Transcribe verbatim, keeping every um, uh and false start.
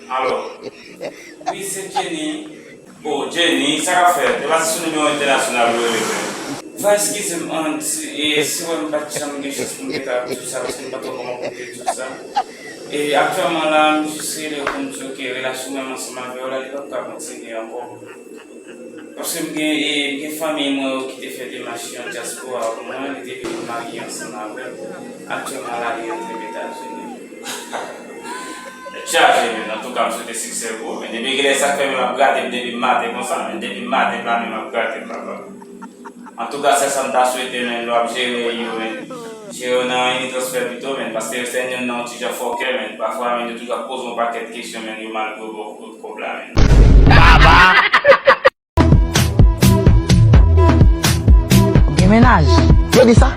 Alo. Wi, se Jenny. Oh, Jenny, sa k ap fèt? Yo pase sou nimewo entènasyonal ou rele mwen. Va eskize m, Aunt, e si w wè m pa t janm gen chans pou m te ka di w sa, paske m pa t wè kòman pou m te di w sa. E aktyèlman la, m jis rele w pou m di w ke relasyon mwen ansanm avè w la, li p ap ka kontinye ankò. Paske m gen, e, m gen fanmiy mwen yo ki te fè demach yon dyaspora pou mwen, li te vin marye ansanm avè m. Aktyèlman la, li rantre Etazini. Tèt chaje, men. Antouka, m swete siksè pou ou, men. Depi genlè sa k fè men m ap grate m depi maten konsa, men. Depi maten la, men m ap grate m, papa. Antouka, sèl sa m ta swete, men, lè w ap jere yo, men, jere yo nan yon transfè pito, men, paske yo se youn nan yon ti jan fòkè, men, pafwa, men, yo toujou ap poze yon pakèt kesyon, men, yo mal gwo bò kout kòb la, men. Baba! Gen mennaj. Yo di sa?